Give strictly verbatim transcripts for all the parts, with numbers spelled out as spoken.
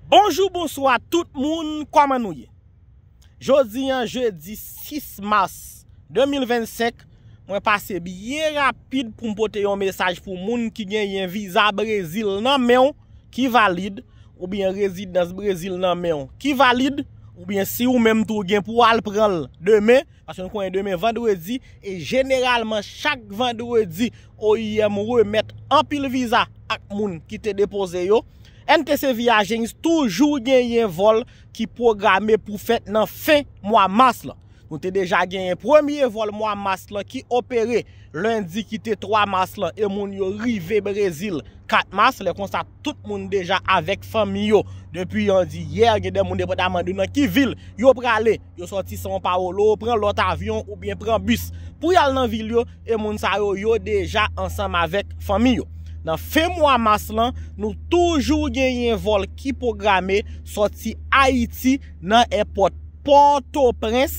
Bonjou, bonswa tout moun, kòman nou ye? Jodi an, jedi sis mas de mil vennsenk, mwen pase byen rapid pou m pote yon mesaj pou moun ki genyen viza Brezil nan men w ki valid, oubyen rezidans Brezil nan men w ki valid, oubyen si ou menm tou gen pou w al pran l demen, paske nou konnen demen vandredi, e jeneralman chak vandredi, O I M remèt anpil viza ak moun ki te depoze yo. N T C Viagings toujou genyen vòl ki pwograme pou fèt nan fen mwa mas lan. Nou te deja genyen premye vòl mwa mas lan ki opere lendi ki te twa mas lan, e moun yo rive Brezil kat mas. Lè konsa, tout moun deja avèk fanmi yo. Depi, an di yè, gen de moun, depandaman de nan ki vil yo prale, yo sòti São Paulo, pran lòt avyon oubyen pran bis pou y al nan vil yo, e moun sa yo, yo deja ansanm avèk fanmi yo. Nan fen mwa mas lan, nou toujou genyen vòl ki pwograme sòti Ayiti nan èpòt Pòtoprens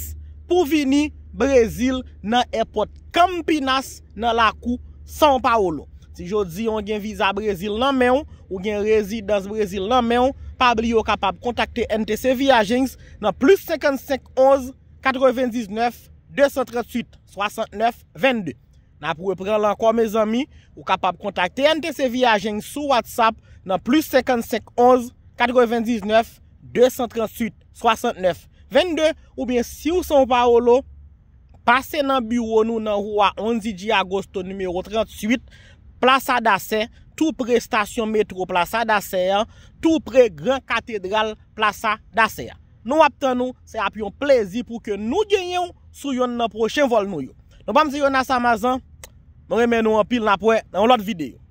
pou vini Brezil nan èpòt Campinas nan lakou São Paulo. Si jodi an w gen viza Brezil nan men w, ou gen rezidans Brezil nan men w, pa bliye w kapab kontakte N T C Viagings nan plis senkannsenk onz katrevendiznèf de san tranntuit swasantnèf vennde. N ap repran l ankò, mezanmi. Ou kapab kontakte N T C Viagings sou WhatsApp nan plis senkannsenk onz katrevendiznèf de san tranntuit swasantnèf vennde, oubyen si w São Paulo, pase nan biwo nou nan Rua Onze de Agosto nimewo tranntuit, Plaza da Sé, tou pre estasyon metwo Plaza da Sé an, tou pre gran katedral Plaza da Sé a. Nou ap tann ou, se ap yon plezi pou ke nou genyen w sou yonn nan pwochen vòl nou yo. Non pa m se Jonas Amazan, mwen renmen nou anpil, n ap wè nan yon lòt videyo.